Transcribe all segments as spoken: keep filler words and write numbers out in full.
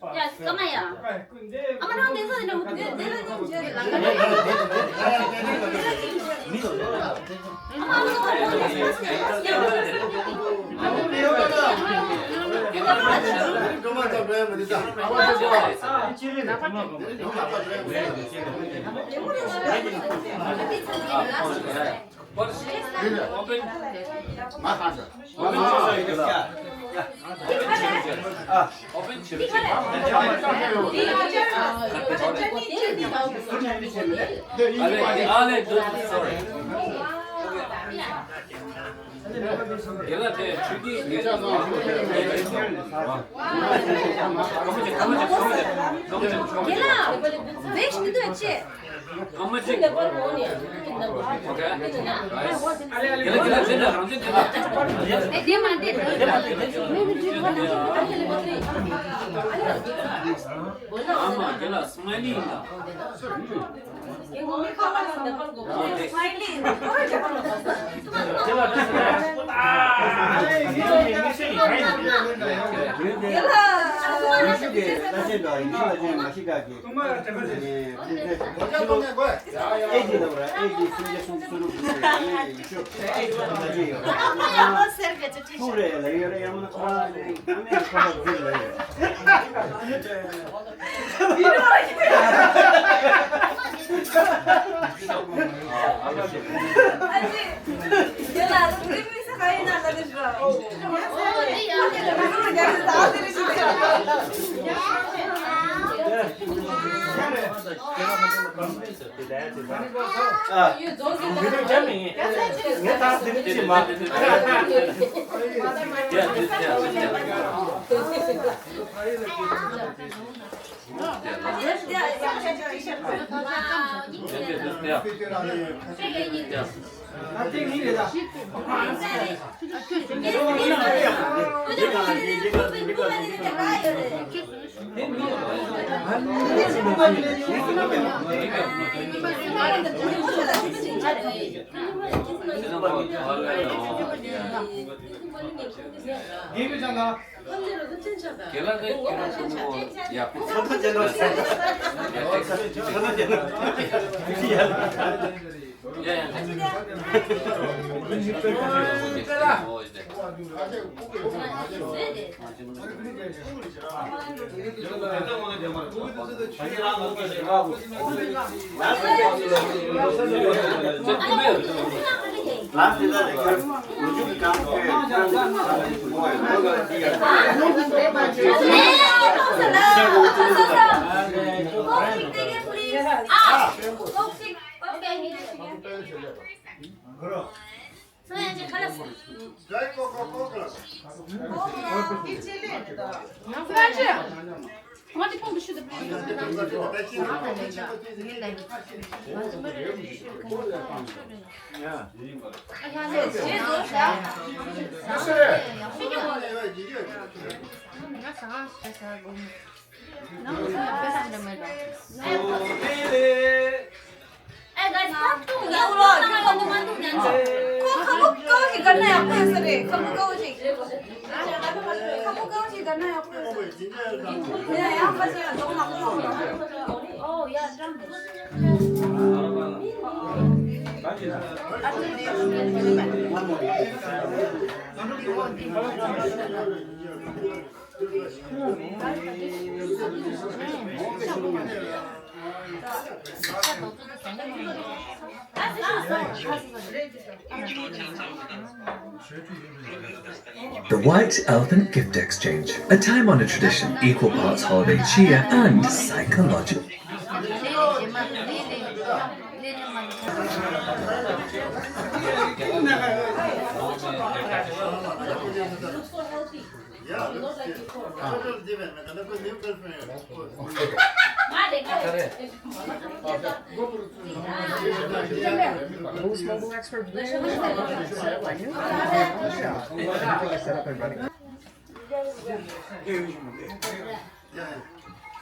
ཡ། སྐར་མ་ཡ། ཨ་མ་རང་དེ་ཚོ་དེ་འདྲ་དེ་དེ་ལ་ནི་འཇལ་ལ་ཨ་མ་རང་དེ་ཚོ་དེ་འདྲ་དེ་འདྲ་དེ་འདྲ། Open. Open. The White Elephant Gift Exchange, a time-honored tradition, equal parts holiday cheer and psychological. Boost Mobile Expert brand set up and running.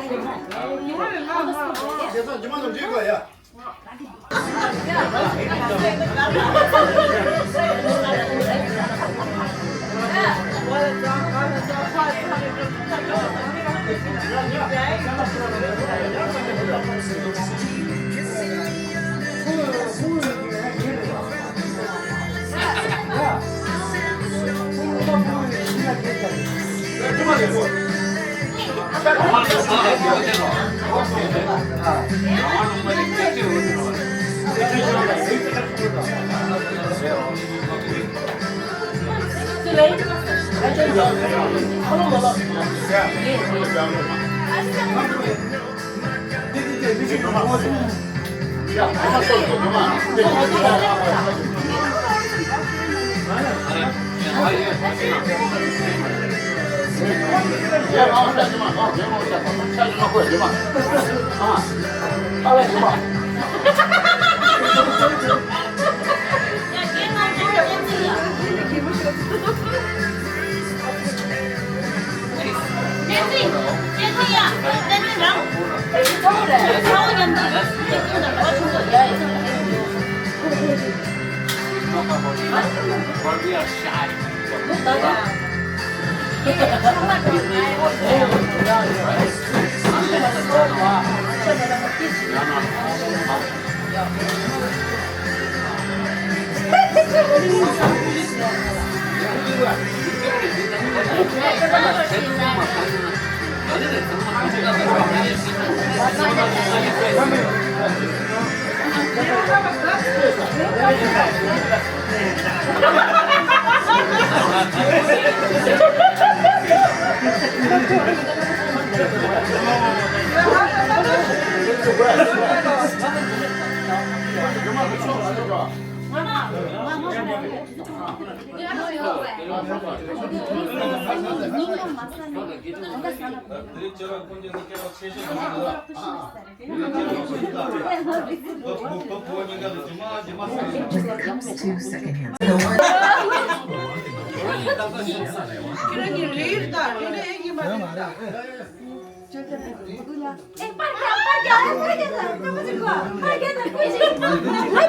My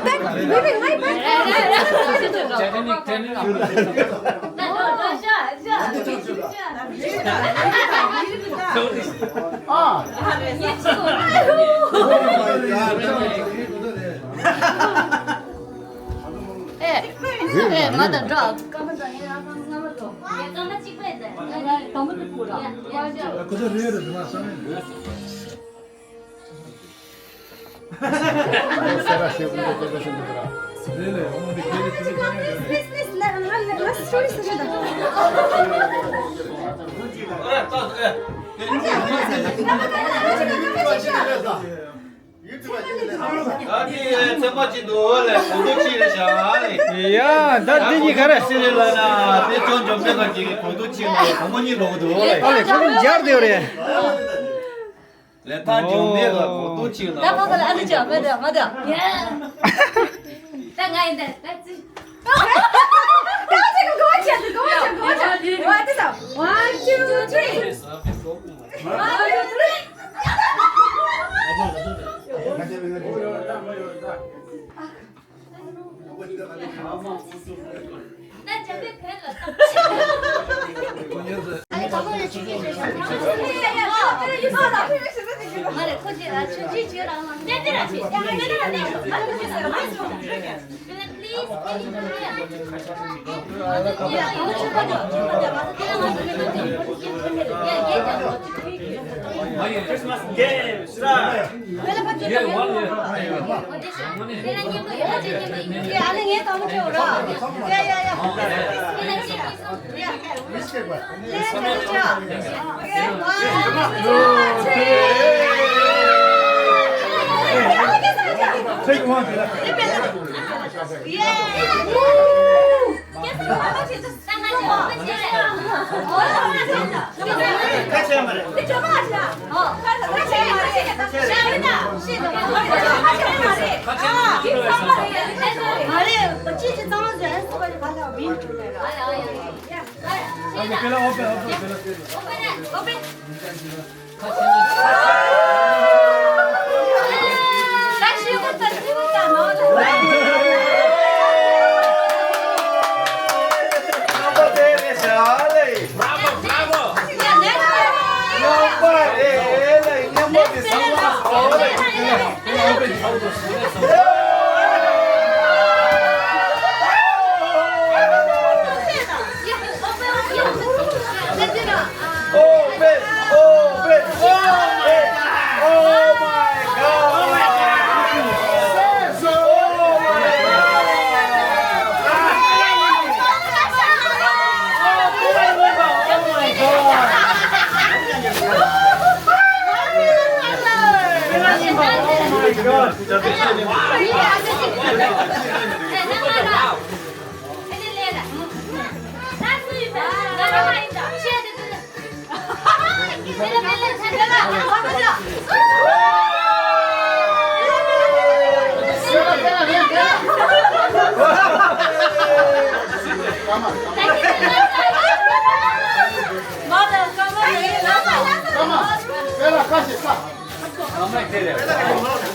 back, baby, my back. ཨེ། ཨེ། ང་དང་འགྲོ། སྐར་མ་དང་ངའི་ཨ་ཁང་སྔ་མ་འགྲོ། ངའི་སྐར་མ་གཅིག་པ་ཡིན་ད། ང་དང་མོ་དེ་ཕུ་ར། ཡ་ཡ་ཡ། ཁོ་ཚོ་རེད་རེད། དེ་མ་བསམ་མེད། ས་ར་ཤེས་ཀུན་ཏེ་ཏེ་ཤེས་ཀུན་ཏེ་ར། རེད་ལེ། འོང་དེ་ཁྱེད་ཀྱི་ཚིག་ཚང་མ་རེད། Please, please, let, let, let, let's show you something. ཨེ། ད་ཨེ། ད་ད་ད་ད་ད་ད། ད་དེ་ཚན་པ་གཅིག་འདུག་ལས། གོང་དུ་གཅིག་རེད་བཞག་ལས། ཡ། ད་འདི་གཉིས་ག་རེ། སི་རི་ལ་ན་དེ་ཅོན་ཇོམ་པེ་ག་གི་གོང་དུ་གཅིག་ལས། གོང་མ་གཉིས་ལོག་འདུག་ལས། ཨ་ལས། ཁོ་ཚོ་མཇལ་བསྡད་ཡོད་རེད། ལས་ད་ཇོམ་པེ་ག་གོང་དུ་གཅིག་ལ། ད་ཕ་ག་ལ་ཨ་ནི་ཅོ་མེད་དེ་མ་དེ། ད་ང་ཡིན་དེ་ད་ཙི། ད་ཙི་གོ་གོ་ཅེ་ཙི་གོ་གོ་ཅེ་གོ་གོ་ཅེ། One, two, three. One, two, three. མ་རེད། ཁོ་ཅི་ར་ཆུ་ཅི་ཅི་རང་ལ་མི་ཏེ་ར་ཅི་ཡ་ཏེ་ར་ཏེ་མ་ཁོ་ཅི་ཟེར་མ་སོང་། Please, please, please. Christmas game, sure. Take one. Open! Open! Open! Oh my God! Oh my God! Oh my God!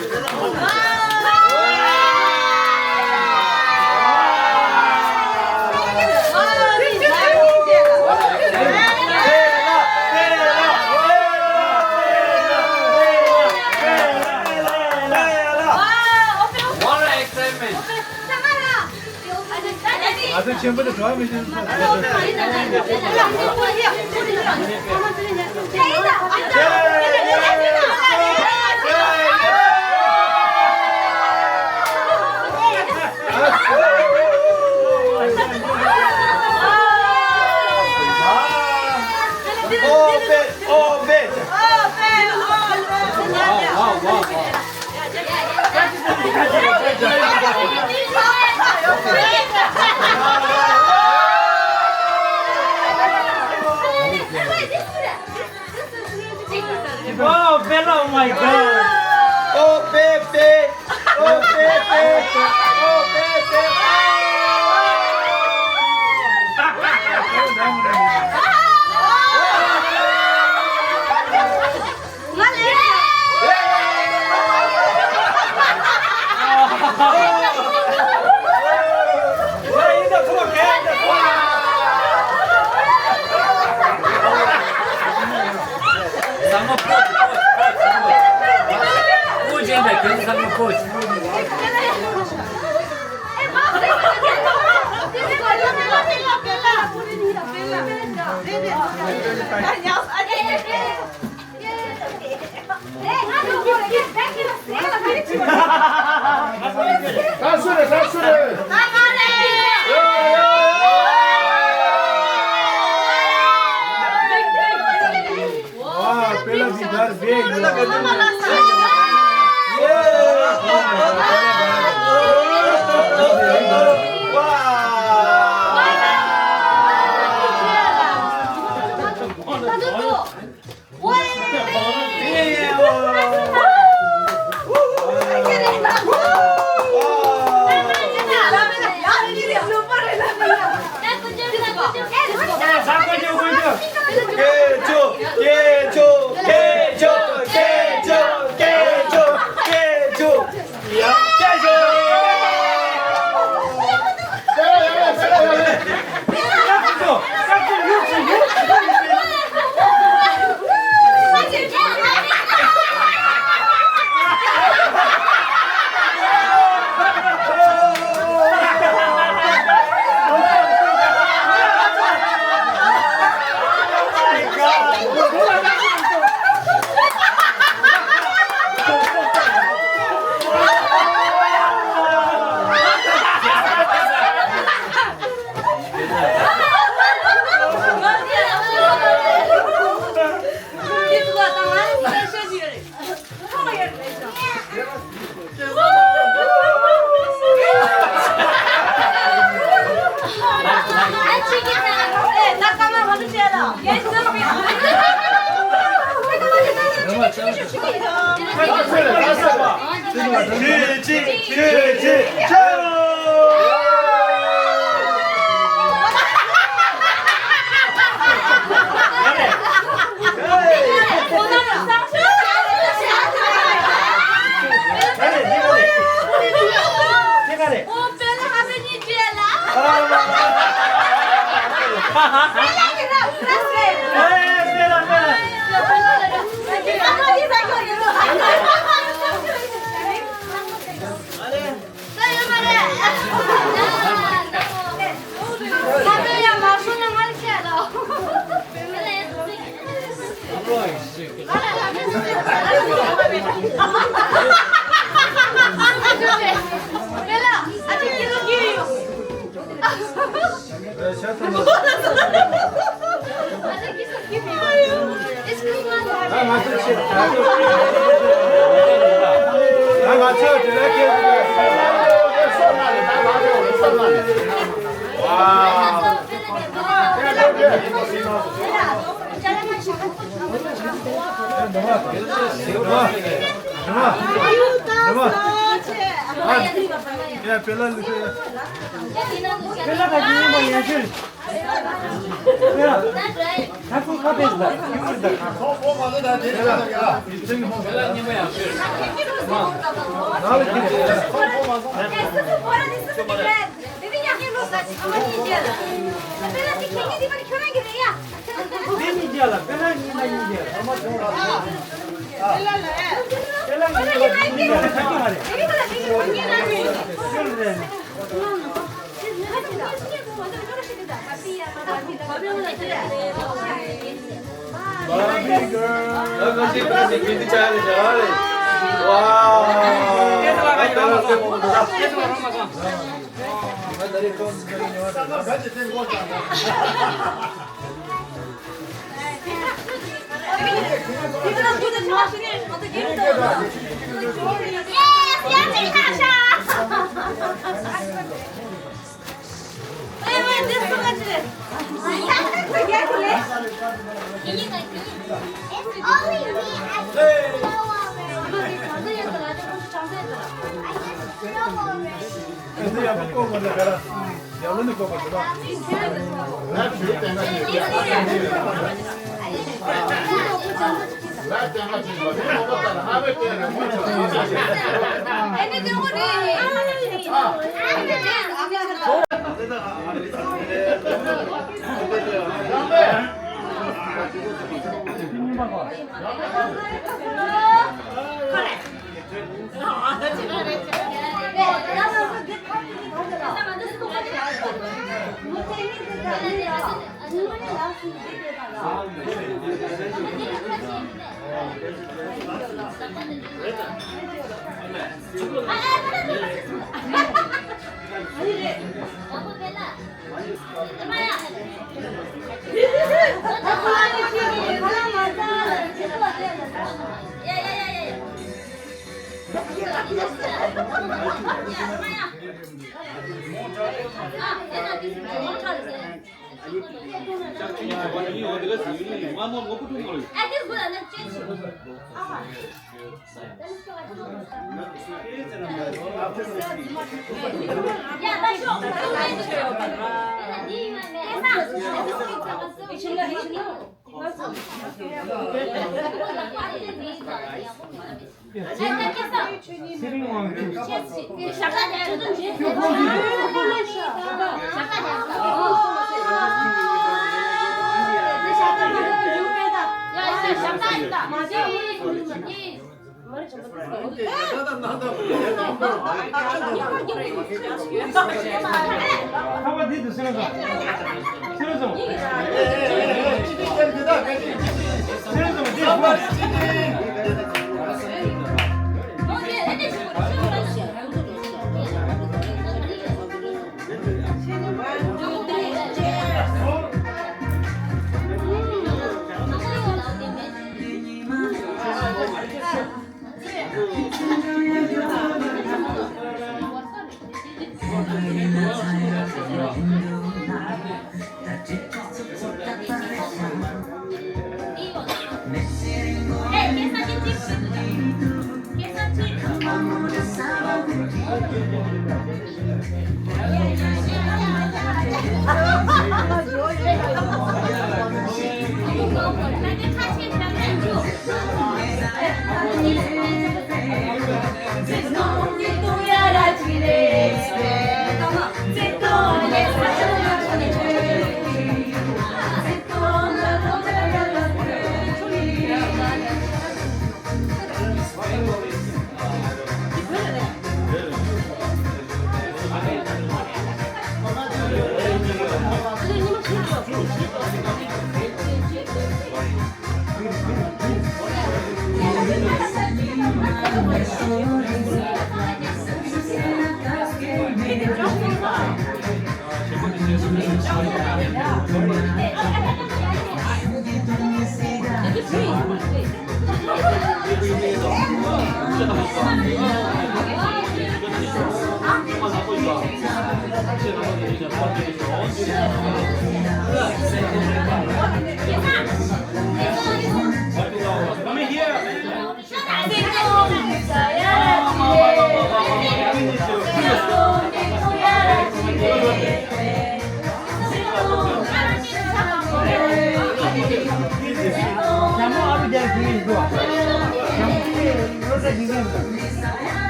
What an excitement! ཨ་ཙི་ཆེན་པོ་དེ་གྲོགས་མི་ཤེས། Open, open. Wow, wow, wow, wow. Wow, Bella, oh my God. Oh, baby. Oh, baby. Oh, baby. ཁྱོད་ཅིག་ཁྱོད་ཅིག་ཁྱོད།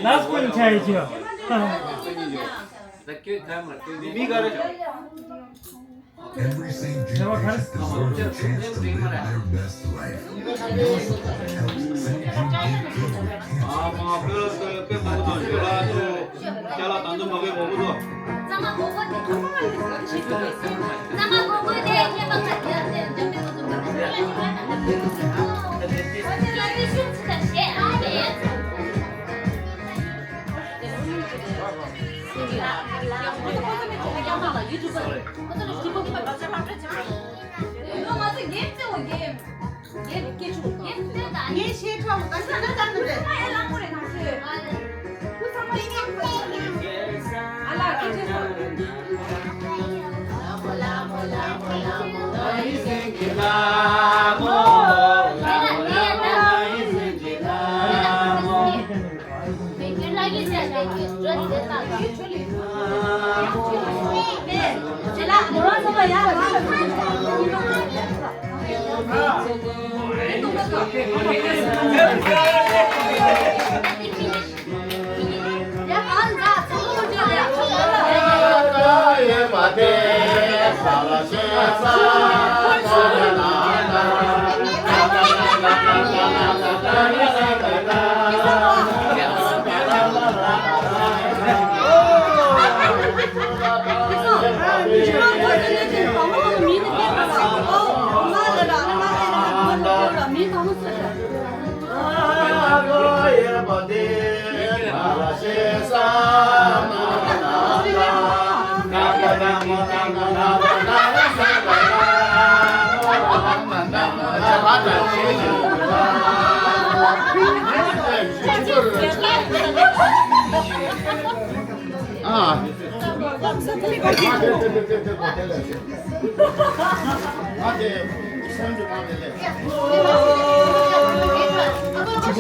Last one, try it here. Every Saint Jean patient deserves a chance to live their best life. Your support helps Saint Jean deal with cancer that tries to occupy the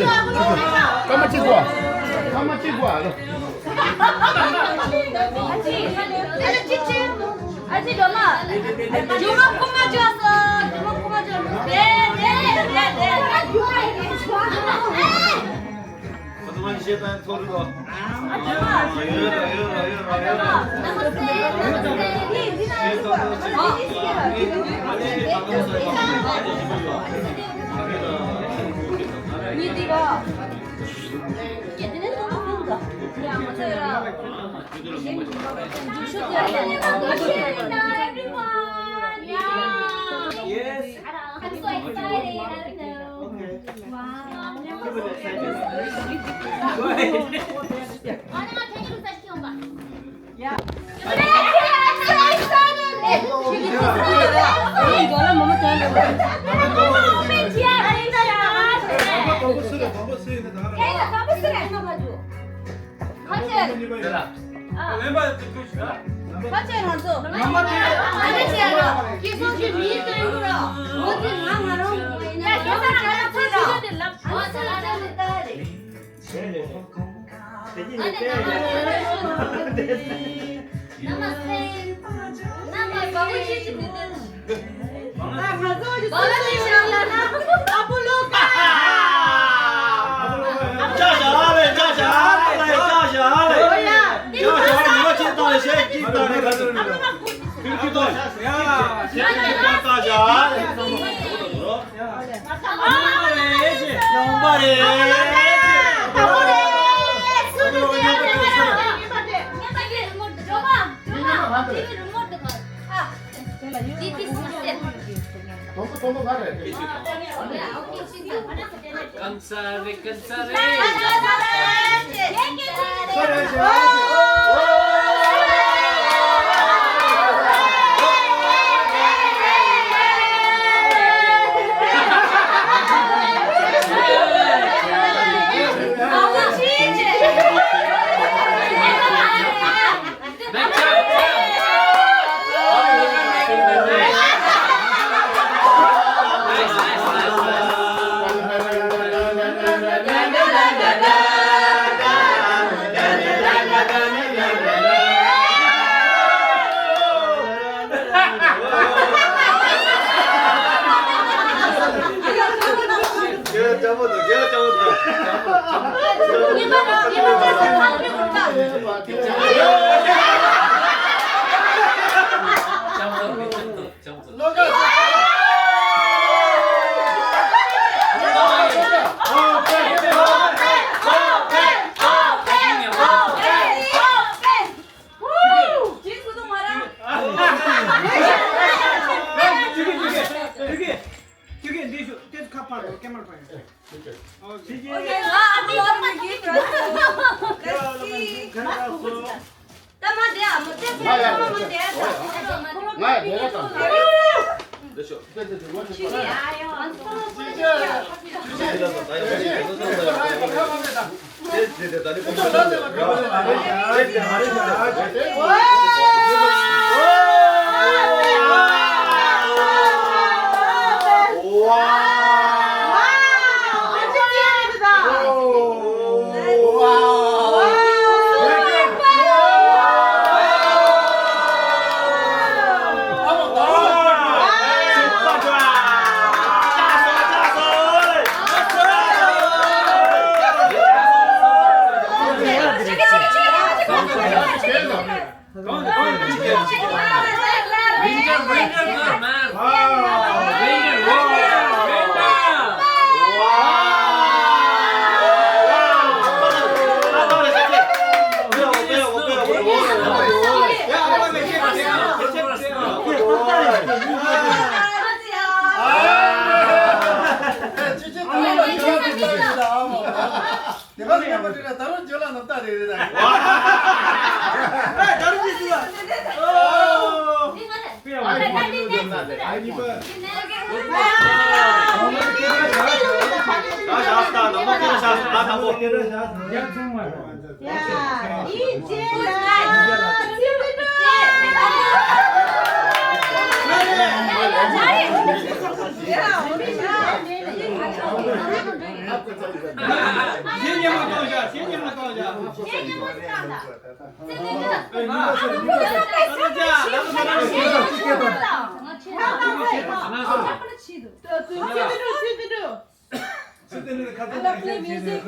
སྐར་མ་གཅིག་གོ། སྐར་མ་གཅིག་གོ། ཨ་ལོ། ཨ་ལོ། ཨ་ཅེ་སྒྲོལ་མ། སྒྲོལ་མ་ཁོ་མ་འཇོག་སོ། སྒྲོལ་མ་ཁོ་མ་འཇོག་སོ། དེ་དེ་དེ་དེ། Yes. I'm so excited. Wow. Go ahead. Yeah. I'm so excited. དེ་ག་ལ་ཉམས་པ་དྲིས་ན་ད་རུང་ཇོ་ལ་ནམ་ཐག་རེ་རེ་ར། ཨེ་ད་རུང་ཅི་ཟེར་ལ། ཨོ། ཨ་ཡི་པ། ཨ་ཞག་སྟ་ནམ་པ་ཁྱེད་ར་ཞག་སྟ་དང་པོ། I love play music.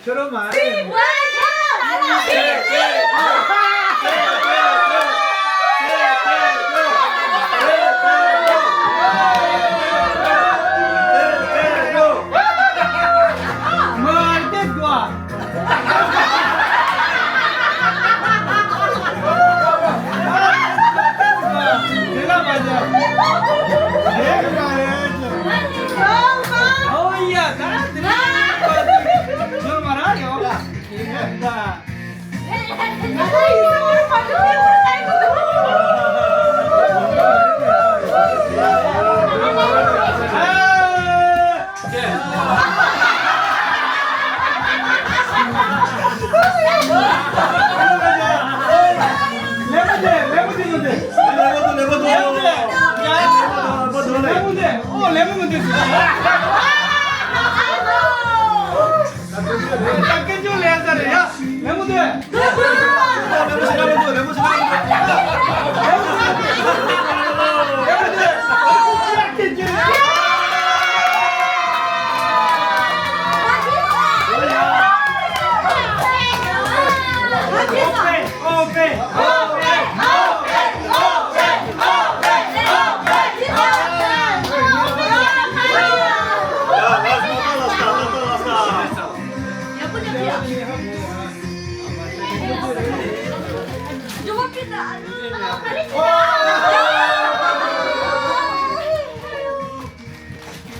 ཁྱོད་རང་མ་རེད།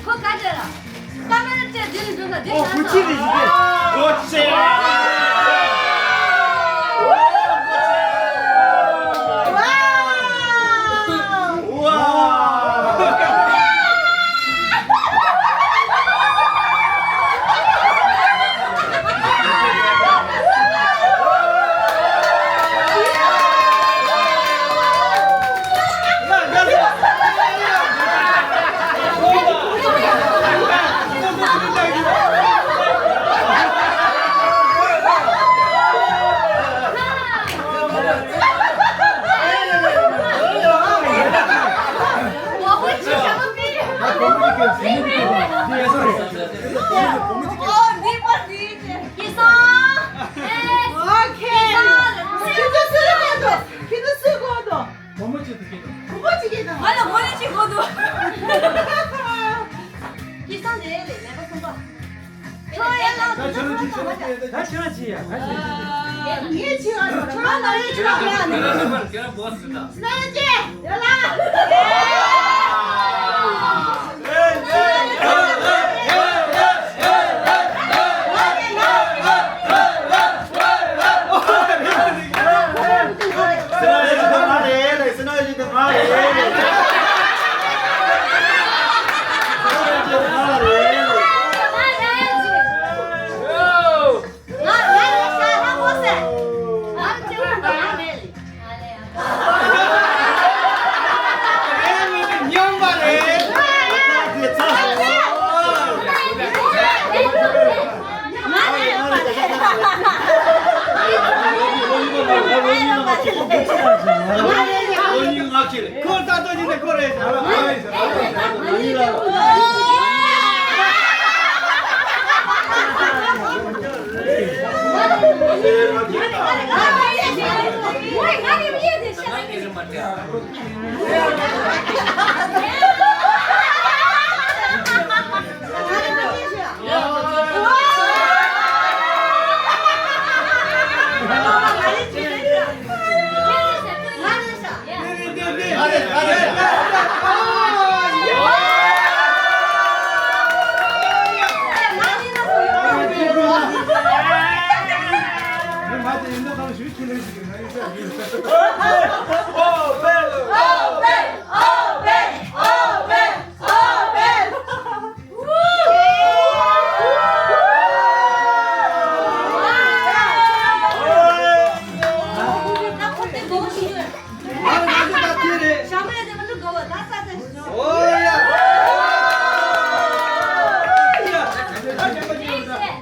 ཁོ་ག་འདྲ་ལ། ཀ་མེ་ར་བཅད་དེ་ནས་འགྲོ་ན་དེ་ཨོ་ཁུ་ཆི་རེད་ཟེར་ཏེ། ཨོ་ཆེ། ཁྱེད་ཚོ་སུ་ལ་གོ་འདུག་ཁྱེད་ཚོ་སུ་ལ་གོ་འདུག་བུ་མོ་གཅིག་ཏུ་སྐྱེས་འདུག་བུ་མོ་གཅིག་སྐྱེས་འདུག་ང་ལ་བུ་མོ་གཅིག་གོ་འདུག་སྐྱེས་སང་དེ་ལས་ལས་ཀ་གསུམ་པ། ཁྱོད་ཡ་ལ་ད་ཁྱོད་རང་གཅིག་ཤོག་ད་ཁྱོད་རང་གཅིག་ཡ་ད་ཁྱོད་རང་གཅིག་ངས་ཁྱེད་ལ་ཁྱོད་རང་ལ་ཡོད་ཁྱོད་རང་ལ་ནི། སྣ་ཅེ་ཡ་ལ།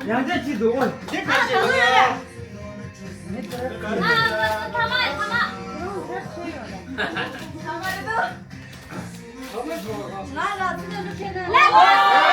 ཡང་བསྐྱར་གཅིག་འདུག་ཨོ། དེ་ག་ཞིག་རེད། ང་ལ་ཚིག་འདི་ཁྱེད་ནས།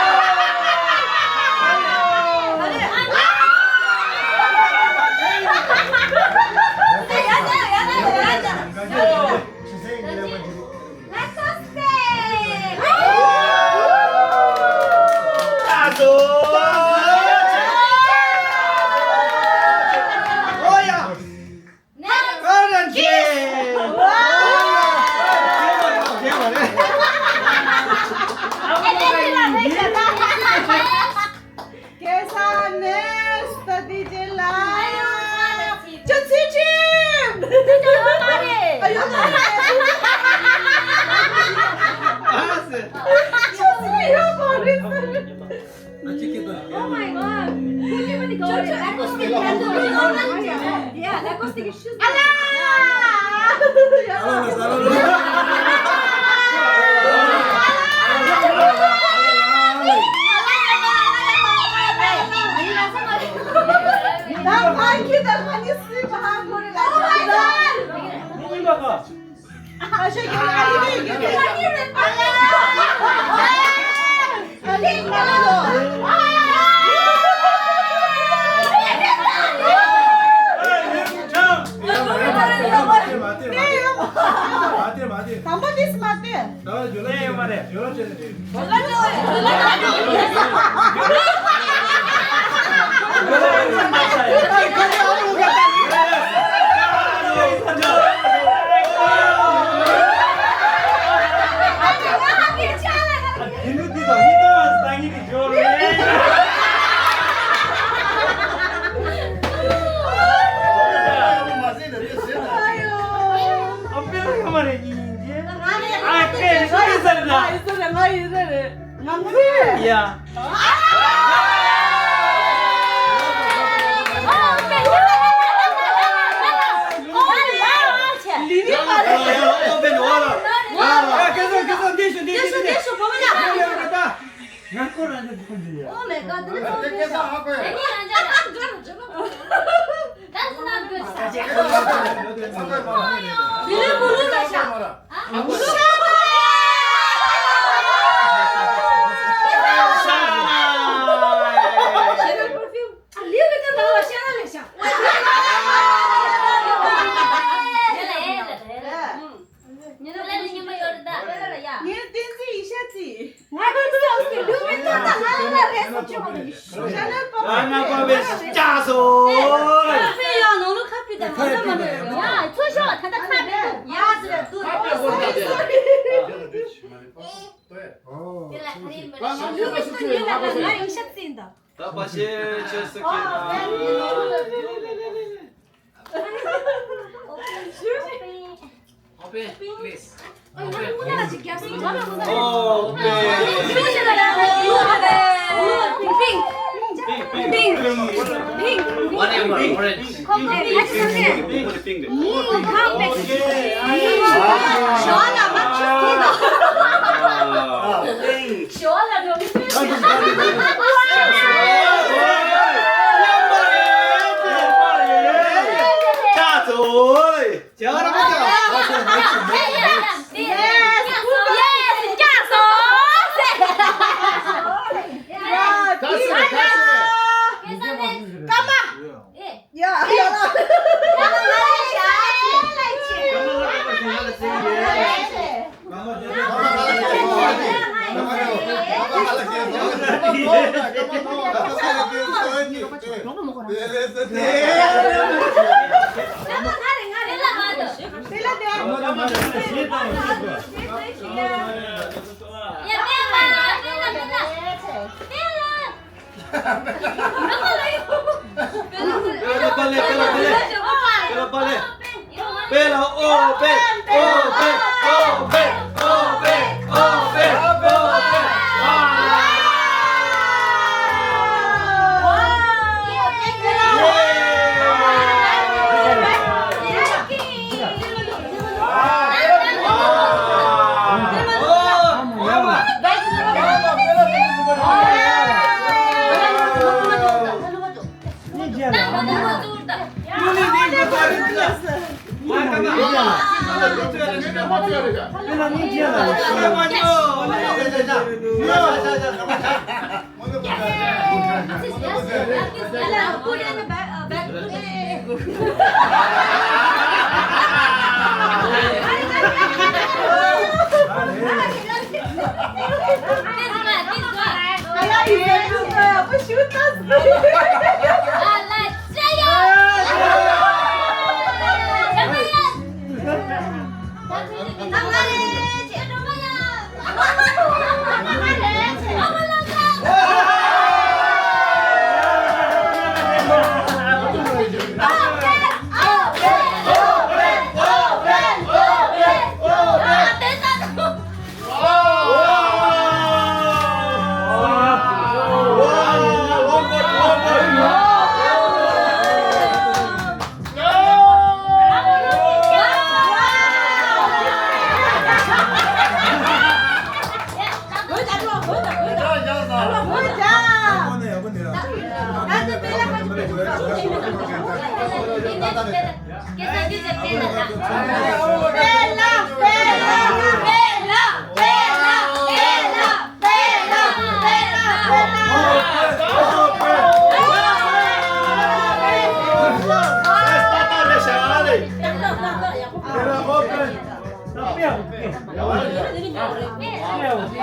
Oh my God. Acoustic candle. Yeah, acoustic is just དམ་པ་དེས་མ་བསྟན། ང་ཡིན་ས་རེད། ང་ཡིན་ས་རེད། ང་ཚོ་ཡ། Oh my God. That's not good. ད་པ་ཤེ་ཆེ་སུ་ཁེ་ན། Open, please. Open. Oh, open. Pink. Pink, pink. Pink. Pink. Whatever, orange. Pink. Pink.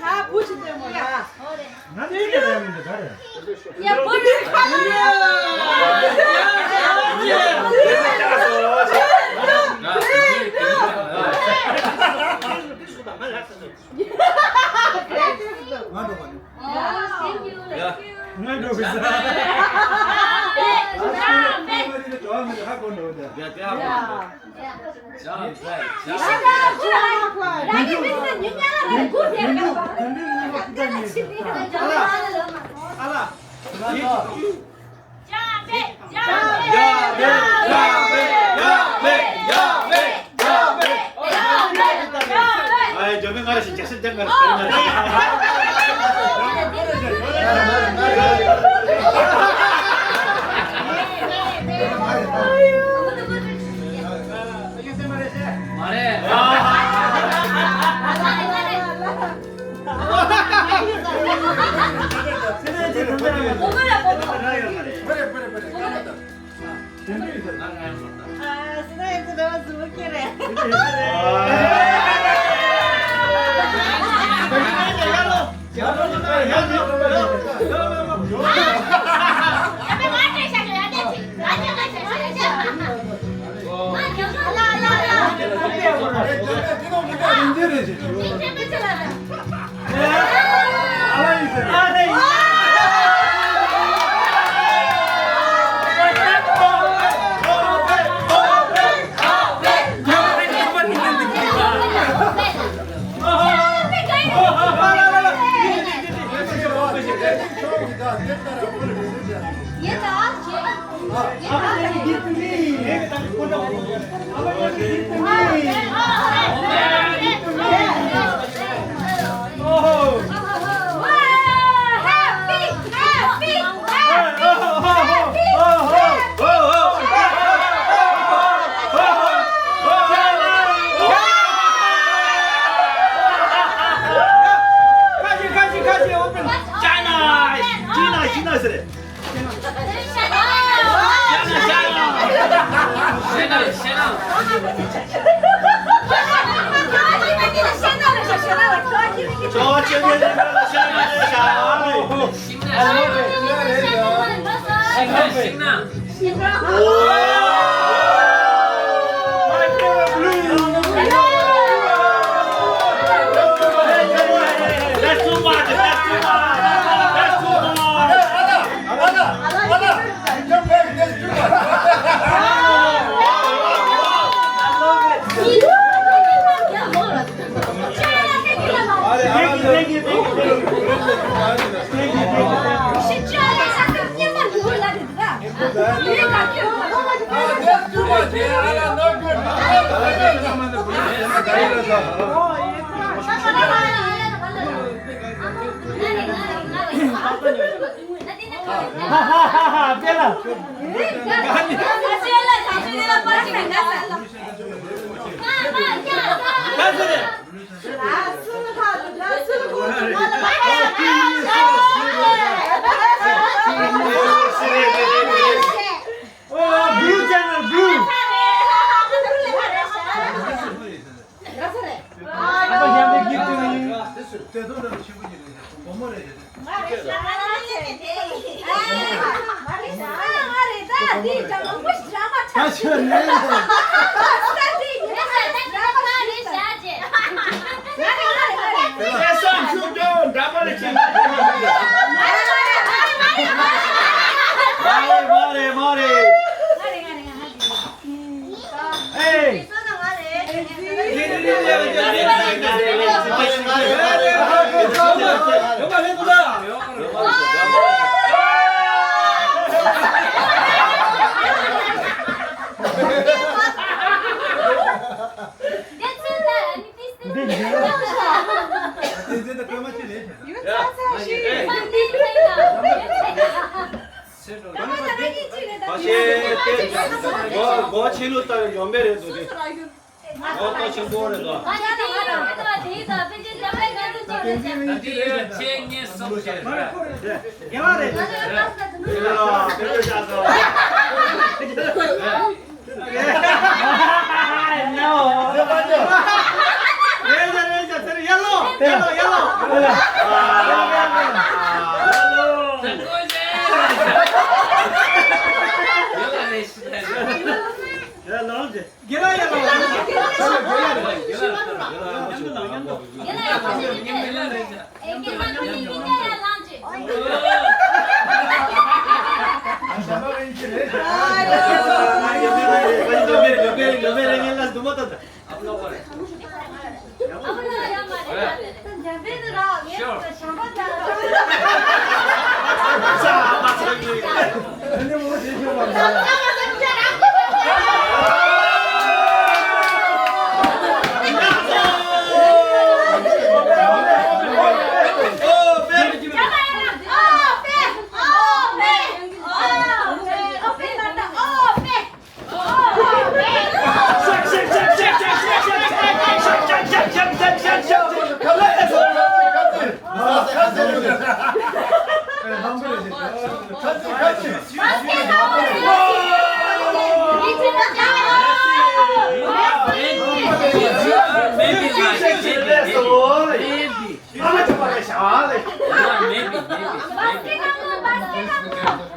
ད་བུ་ཆུ་ལྟད་མོ་ལ། ང་ནི་ཡིན་ཀྱང་མི་འདུག་ག་རེད། ཡ་བུ་ཆུ་ཁ་ལ། ང་འགྲོ་བ་ནི། ང་འགྲོ་བ་ས། Blue channel, blue. ད་ཁྱོད་ནས་ལས། ལས་བསམ་ཤུགས་ཀྱང་འདྲ་པོ་ལས་ཁྱེད། མ་རེད་མ་རེད་མ་རེད། ཨེ། སྒོ་ཕྱི་ལོགས་ལྟ་བའི་ཡོང་མེད་རེད་འདུག་གས། ཨོ་ཏོ་ཆེན་པོ་རེད་དོ། ད་དེ་ཡོད་ཆེ་ངེས་སོང་ཞེས་རེད། དེ་ལ་དེ་ལ་བཞག་སོང་། རེད་ད་རེད་ད་དེར་ཡ་ལོ་ཡ་ལོ་ཡ་ལོ། ཡ་ལོ། ཡ་ལོ། དགེ་ལགས་ཡ་ལགས།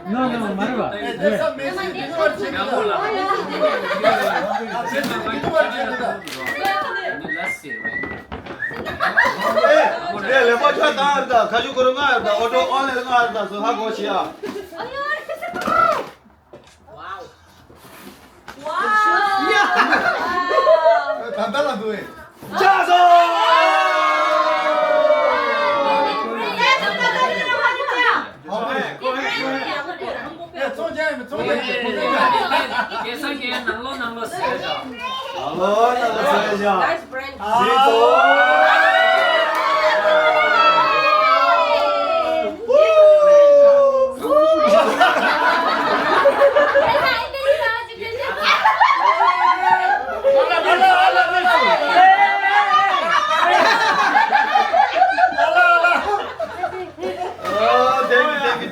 No, no, མ་རེད་པ། ལས་པ་ཆ་བཏང་ཨ་རེད་ད། ཁ་ཤུ་ཀུ་རུ་ང་ཨ་རེད་ད། ཨོ་ཏོ་ཨོན་ལེན་ང་ཨ་རེད་ད། སོ་ཧ་གོ་ཤི་ཡ། ད་ལྟ་ལ་འདུག་ཨེ། ཅག་སོ། ཚོང་ཅན་མི་ཚོང་ཅན། སྐལ་བཟང་སྐལ་ནང་ལོགས་ནང་ལོགས་ཟེར་བཞག་ནང་ལོགས་ནང་ལོགས་ཟེར་བཞག་ཟེར་ཚོ།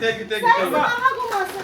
Thank you, thank you, thank you, thank you.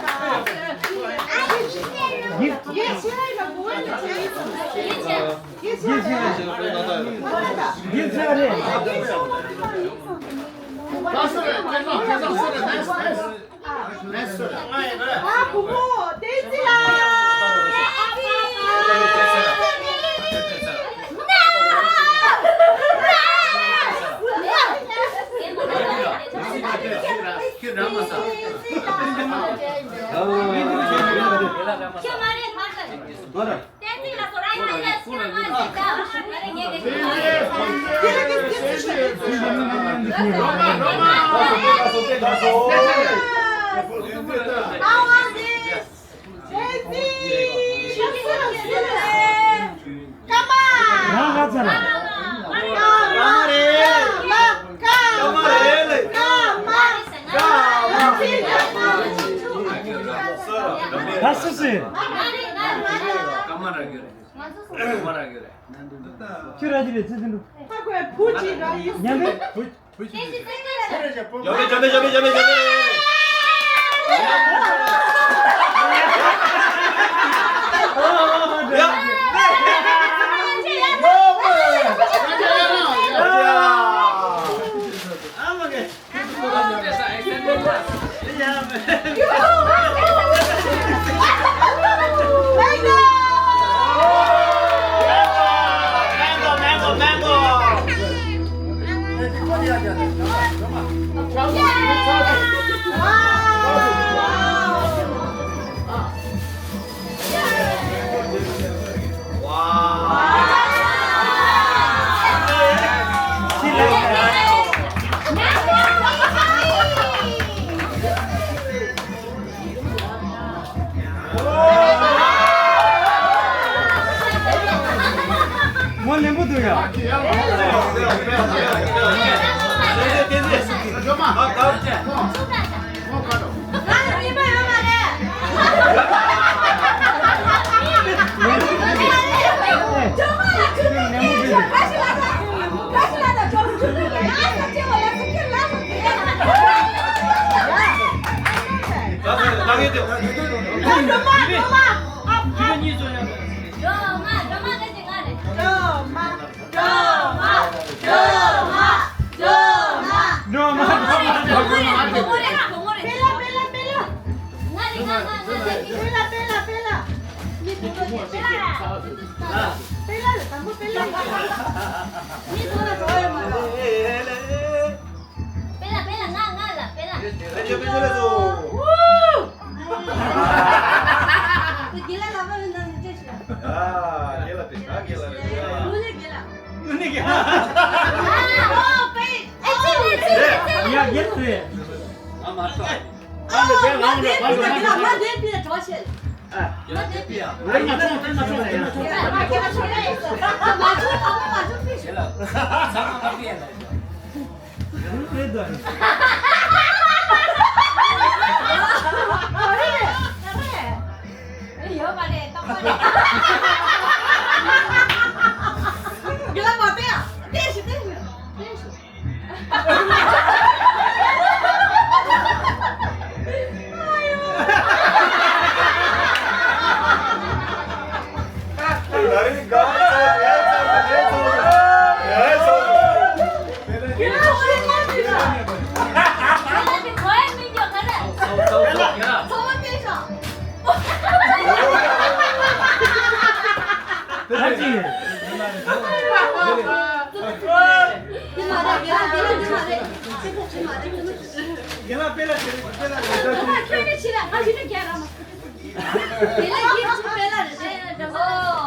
ཁྱོད་ར་ཅི་རེད་ཚེ་བཙུན་འདུག་ཉན་པས།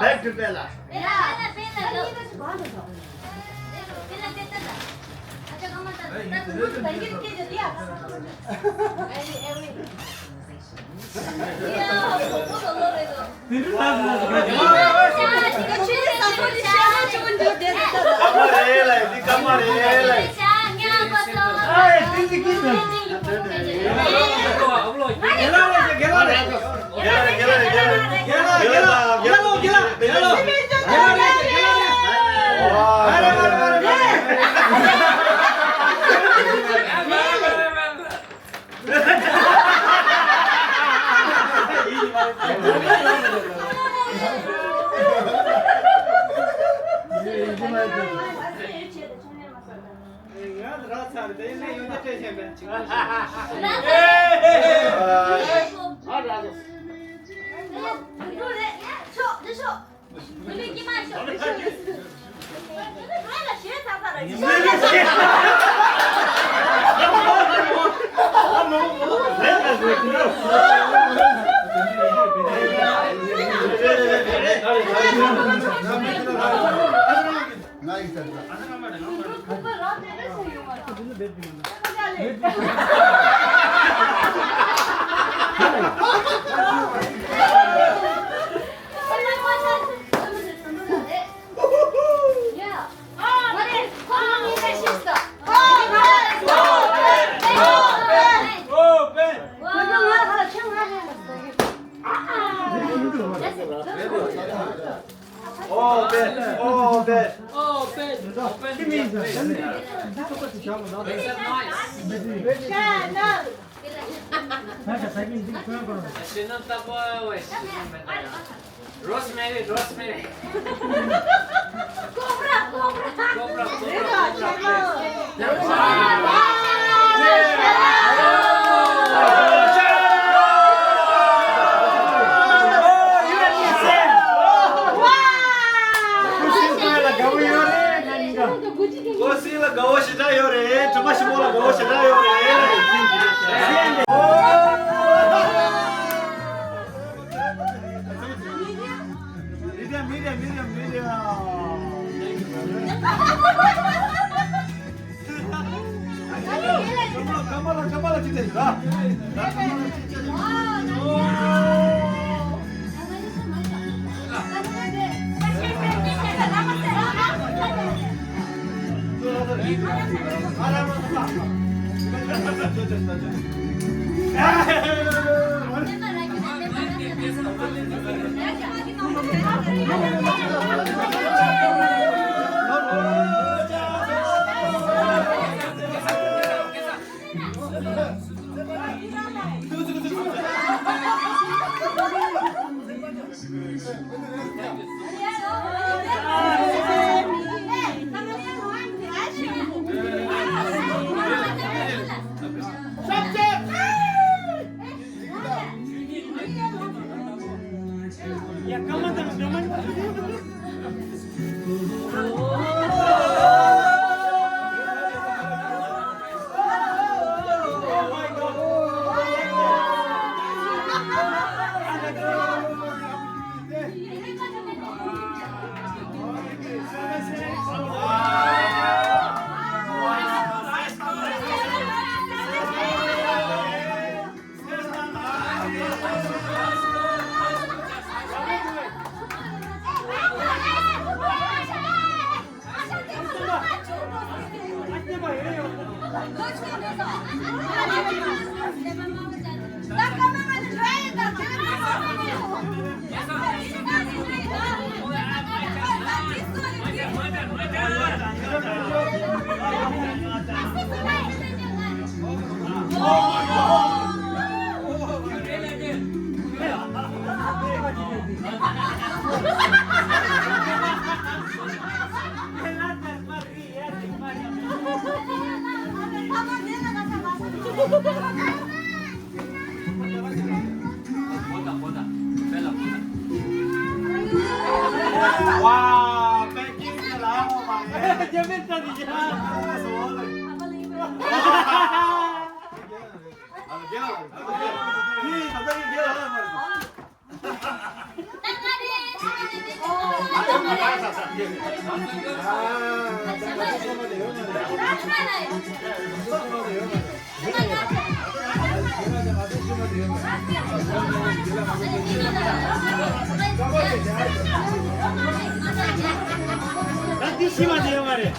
Back to Bella. Open! Open! Open! Open! Make some noise. Rosemary, Rosemary. Cobra, cobra. Cobra, cobra, cobra. ཀོ་སི་ལ་དགའ་བོ་ཞེ་དྲག་ཡོད་རེད། དྲི་མ་ཞིམ་པོ་ལ་དགའ་བོ་ཞེ་དྲག་ཡོད་རེད། མི་རེ་མི་རེ་མི་རེ་མི་རེ། ཀམ་ལ་ཀམ་ལ་ཅི་ཆེ་ར། ཝའོ། པེ་ཀིང་གི་ལ་ཧོ་མ་རེད། རྒྱ་མི་ལྟ་འདི་ཡ། ཨ་ལ་རྒྱ་ལ། ཨ་ལ་རྒྱ་ལ། ཨ་ལ་རྒྱ་ལ། ད་འདི་ཤི་མ་དེ་ཡོད་མ་རེད།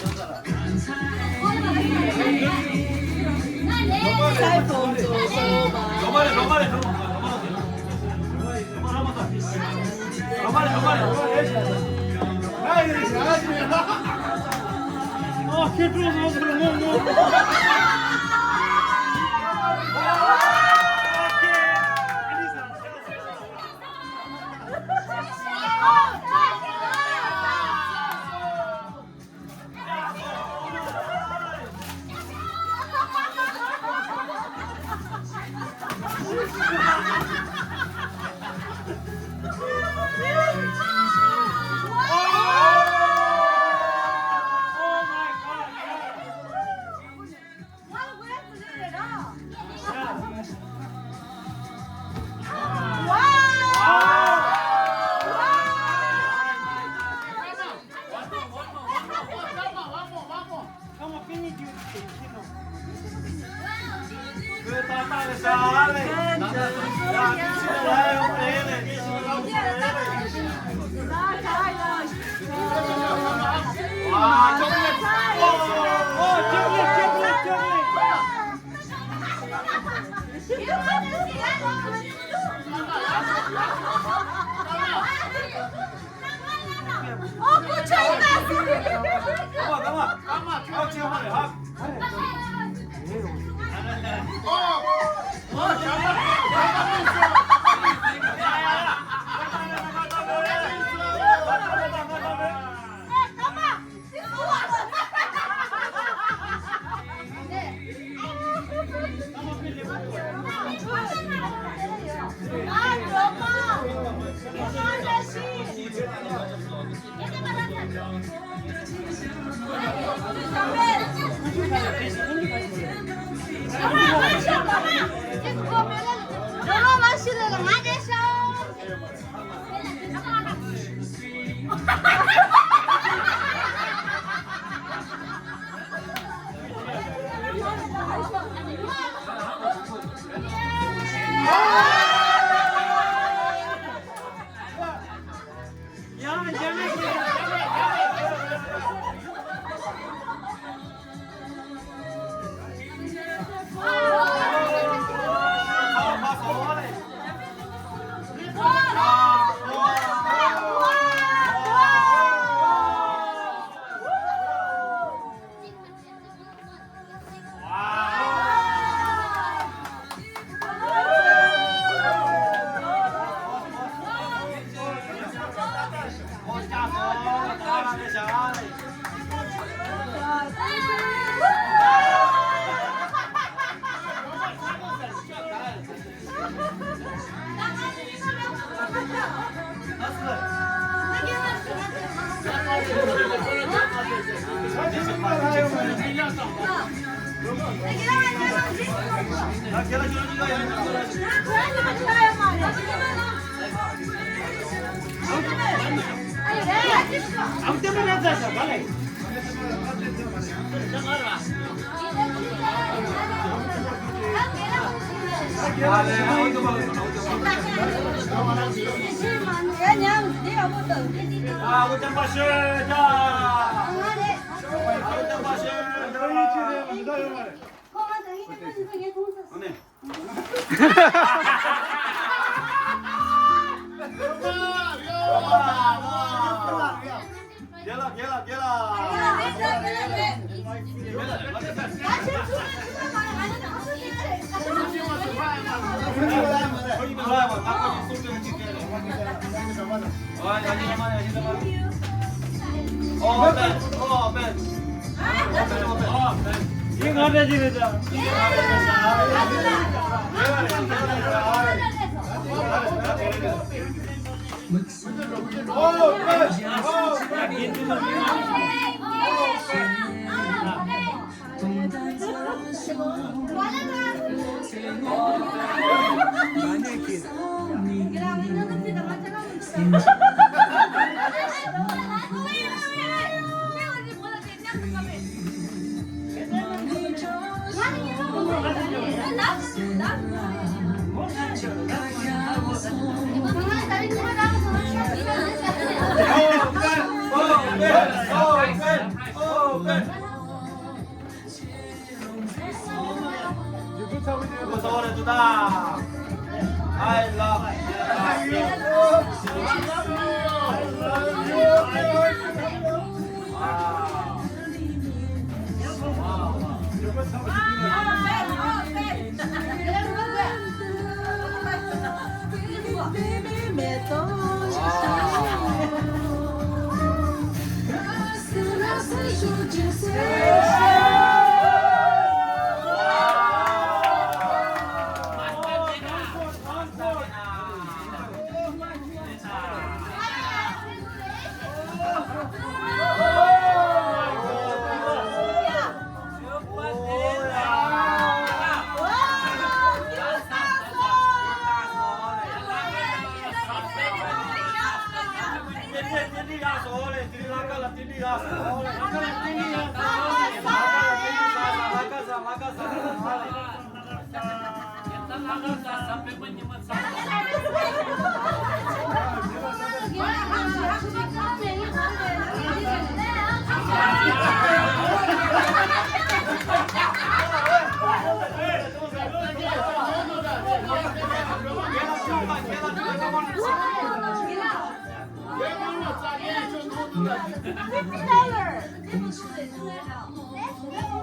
རྒྱལ་ལ་རྒྱལ་ལ་རྒྱལ་ལ།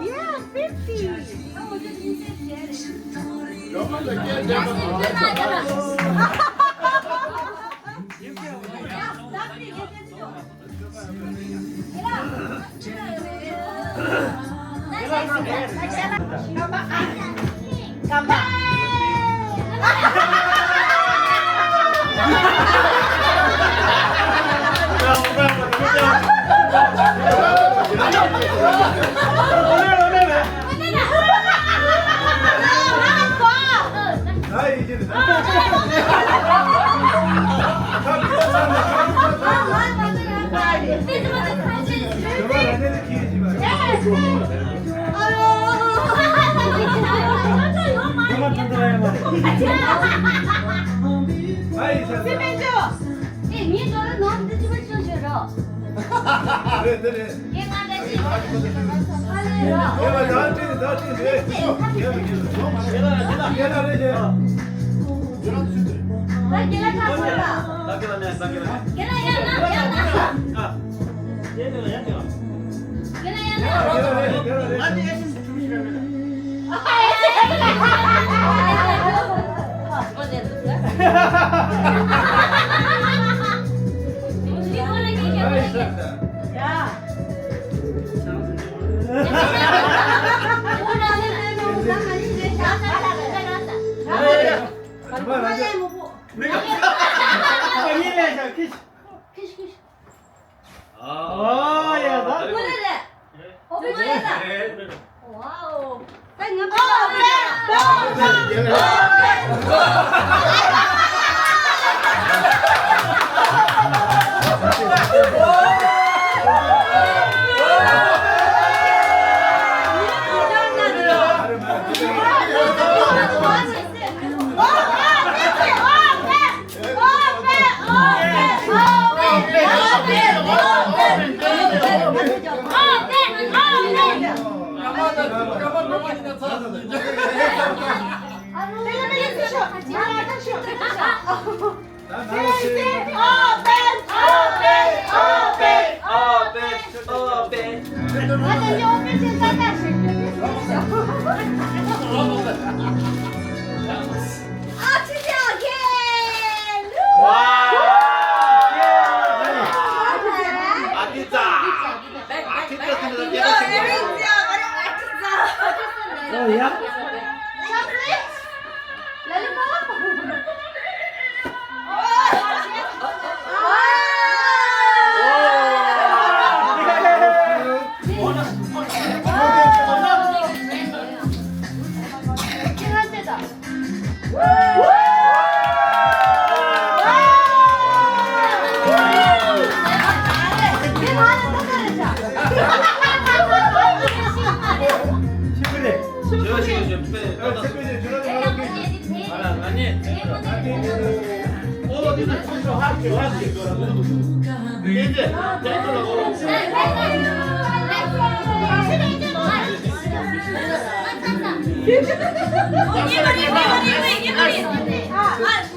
Yeah, fifty. ཁྱི་ལས་ཤག་ཁྱི། ཁྱི་ཁྱི། ཨོ་ཡ་ད། ཨོ་ལེ་ལེ། ཨོ་ལེ་ལེ། ཝའོ། ད་ང་ཨོ་ལེ།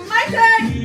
My turn.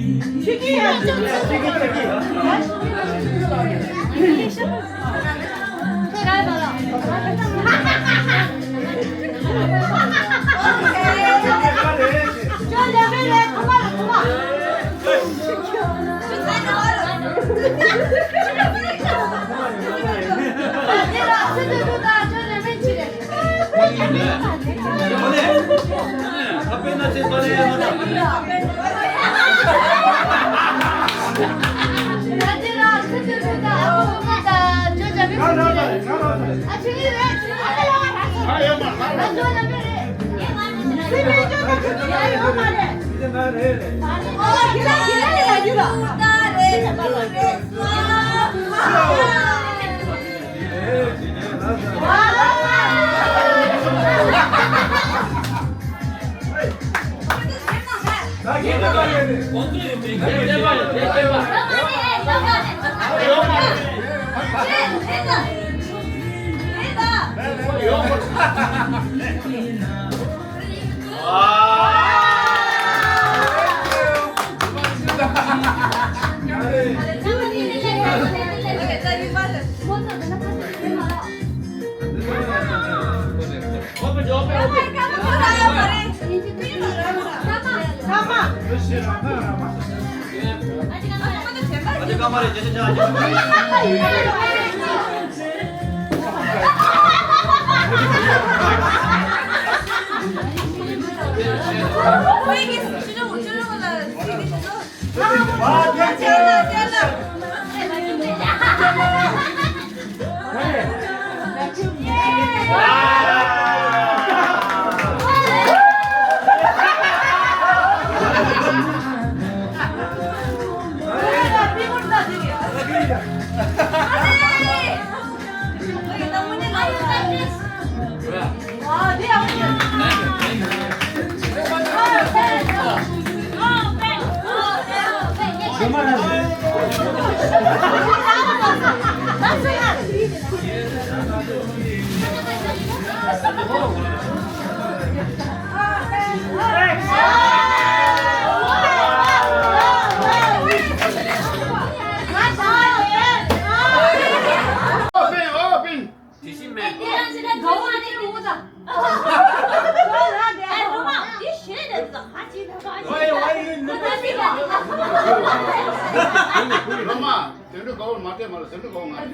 དེ་འདྲ་དགའ་བོ་མ་བལྟས་མ་ལ་དེ་འདྲ་དགའ་བོ་ང་རེད།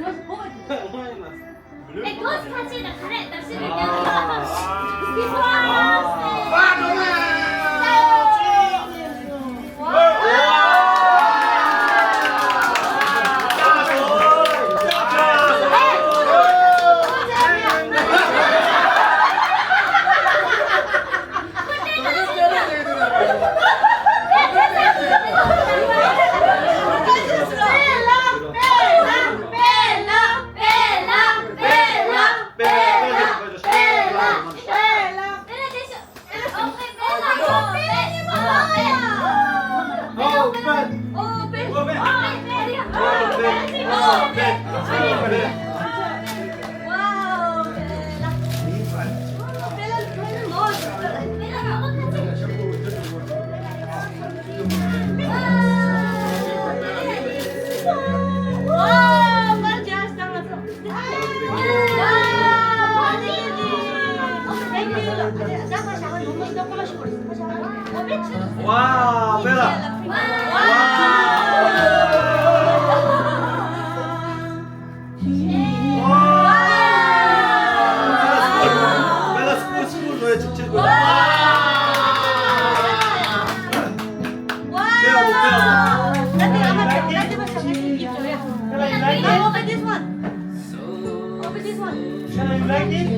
ཨེ་གོས་ཁ་ཆེ་ན་ག་རེ་ད་སི་རེད། ཨ། ཨ། ཨ། Open. Open. Open. Open. Open. Wow, bella. Oh, bella, bella. Wow, bella. Wow, bella. Wow. Wow. Bella, school, school, no, it's a chill. Wow. Bella, bella. Open this one. Open this one. Open, open.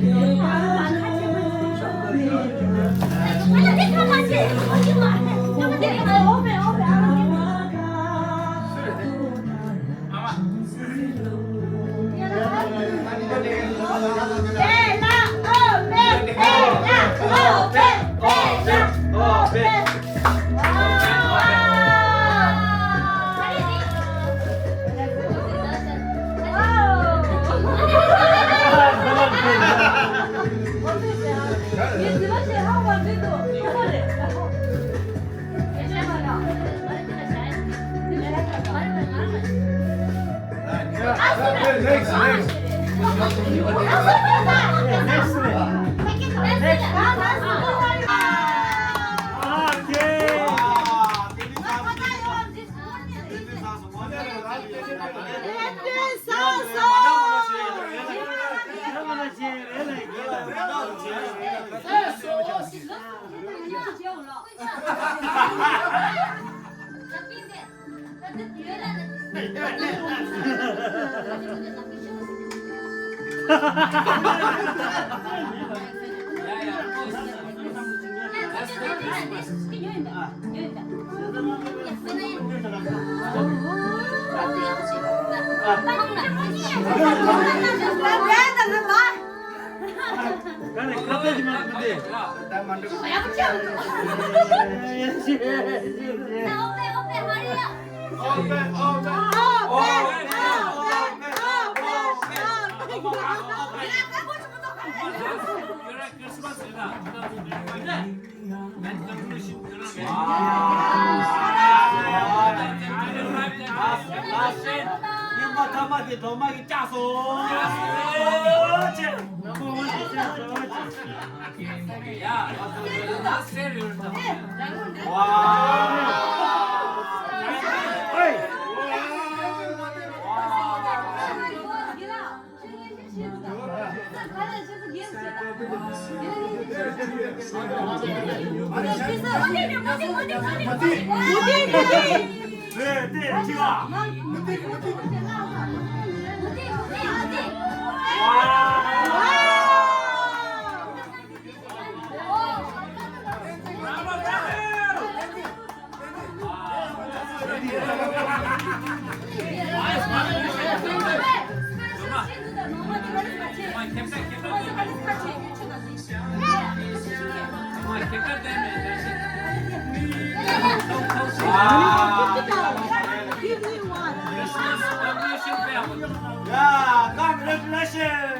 Yeah, congratulations!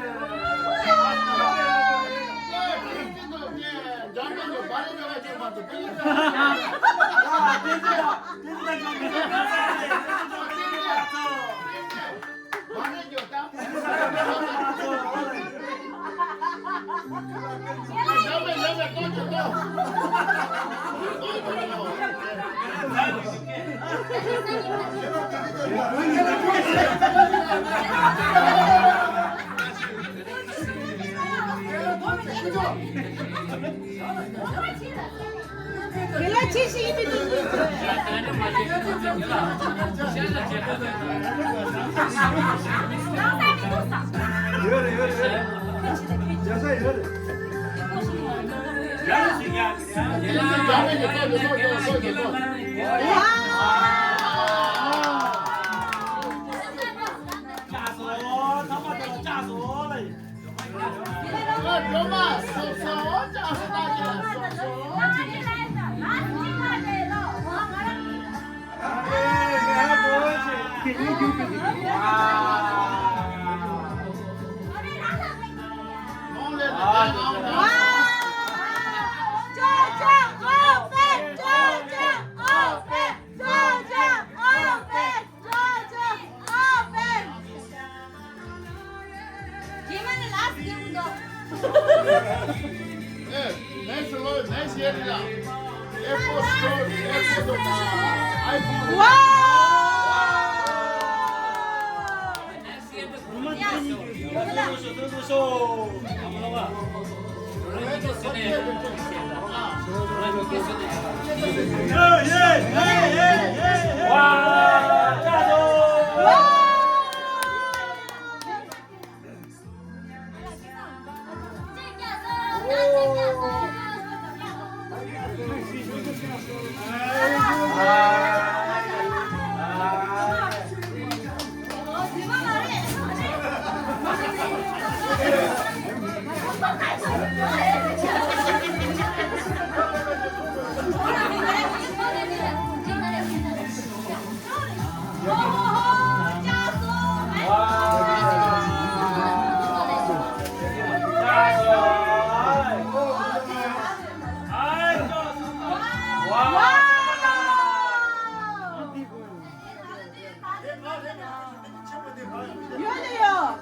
ཡོད་ལེ་ཡོད།